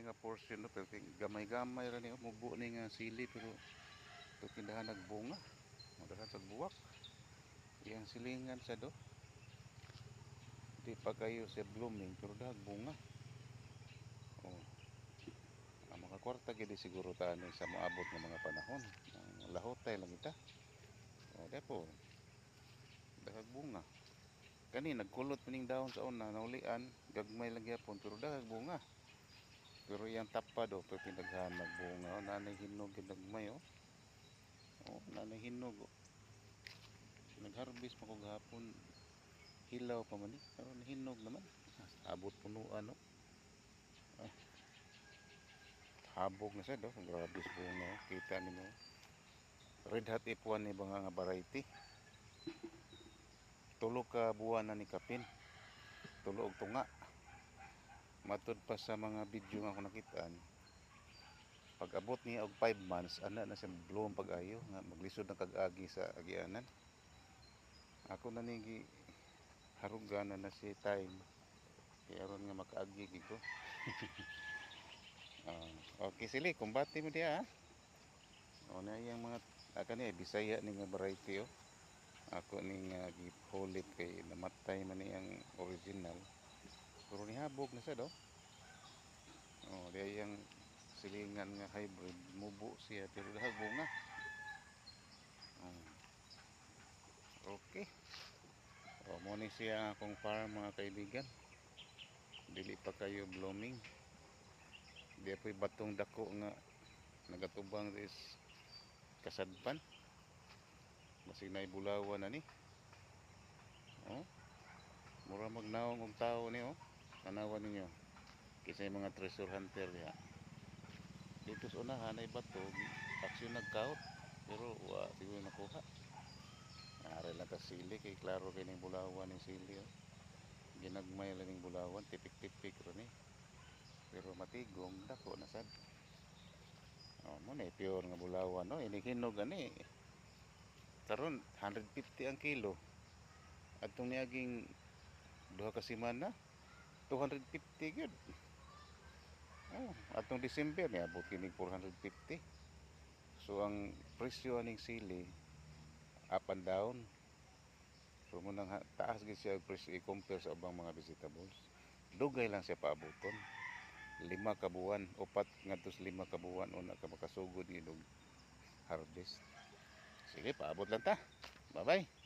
Kani nga portion, no, pero gamay-gamay ra ni, oh, mubo ni nga sili, pero tindahan nagbunga. Madahan sa buwak. Iyang silingan sa do. Di pa kayo sa blooming pero dahag bunga. Oh. Ang makakwarta gid siguro ta ani sa moabot nga mga panahon. Ang lahotay lang kita. Oh, depo. Dahag bunga. Kani nagkulot pining dahon sa una, naulian, gagmay lang gyapon pero dahag bunga. Pero iyang tapa do, pero pinaghan nagbunga. Oh, nanay hinog gyud gagmay, oh. Oh, nanay hinog, oh. Nagharvest pa ko gahapon. Hilaw pa man eh. Pero nahinog naman. Ah, abot punuan, no. Ah. Habog na siya do. Grabe sa bunga, oh. Kita nimo. Red Hot F1 ni ba nga variety. 3 ka buwan na ni kapin. 3 og tunga. Matud pa sa mga video nga ako nakitaan. Pag abot niya og 5 months, ana na siya bloom pag-ayo nga maglisod na kag-agi sa agianan. Ako na ni gi harugan na na si time kay aron nga makaagi gid ko. Ah, okay sili, kumbate mo diha, ha. O na iyang mga kani Bisaya ni nga variety, oh. Ako ni nga gihulit kay namatay man niyang original. Pero nihabog na siya do. Oh, diya iyang silingan nga hybrid, mubo siya pero dahag bunga. Oh. Okay. O, mo ni siya akong farm, mga kaibigan. Dili pa kayo blooming. Di po'y batong dako nga nagatubang is kasadpan. Basig naay bulawan na ni. Oh. Mura magnaong og tao ni, oh. Tanawan ninyo. Kaysa yung mga treasure hunter diha. Dito sa unahan ay bato, aksyon nagkaut pero wa siguro nakuha. Ari lang ta sili kay klaro kay ning bulawan ning sili, oh. Ginagmay lang ning bulawan, tipik-tipik ra ni. Pero matigom dako na sad. Oh, mo ni pure nga bulawan, no. Ini hinog ani. Karon 150 ang kilo. Adtong niaging 2 ka semana 250 gyud. Oh, atong December niabot kinig 450. So ang presyo aning sili up and down. So mo nang taas gid siya og presyo i-compare sa ubang mga vegetables. Dugay lang siya paabuton. 5 ka buwan, 4 ngadto sa 5 ka buwan una ka makasugod gid og harvest. Sige, paabot lang ta. Bye-bye.